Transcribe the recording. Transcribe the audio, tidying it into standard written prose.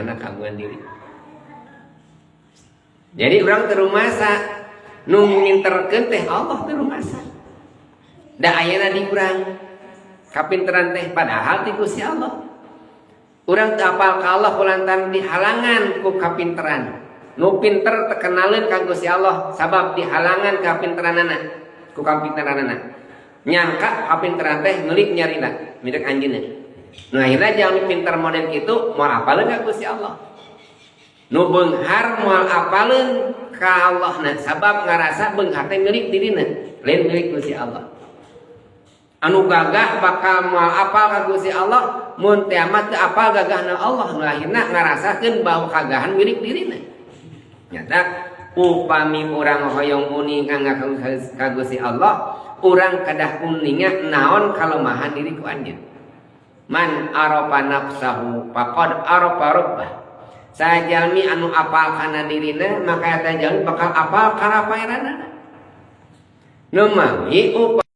Karena kagungan diri. Jadi urang teu rumasa nu minterkeun teh Allah, teu rumasa. Da ayana di urang kapinteran teh padahal ti Gusti Allah. Urang teu apal ka Allah kulantaran dihalangan ku kapinteran. Nu pinter teu kenaleun ka Gusti Allah sabab dihalangan kapinteranana, ku kapinteranana. Nyangka kapinteran teh milik nyarina, milik anjeunna. Nu akhirna jalmi pinter model kitu moal apaleun ka Gusti Allah. Nu beunghar moal apaleun ka Allah na sabab ngarasa beunghar teh milik dirina, lain milik Gusti Allah. Anu gagah bakal moal apal ka Gusti Allah mun teh amat teu apal gagahna Allah. Nu akhirna ngarasakeun bahwa kagahan milik dirina. Nyata upami urang hoyong uning ka Gusti Allah, urang kedah uninga naon kalemahan diri ku anjeun. Man arafa nafsahu faqad arafa rabbah. Sajalmi anu apal kana dirina maka eta jalmi bakal apal kana pangeranana. Nu mawi upami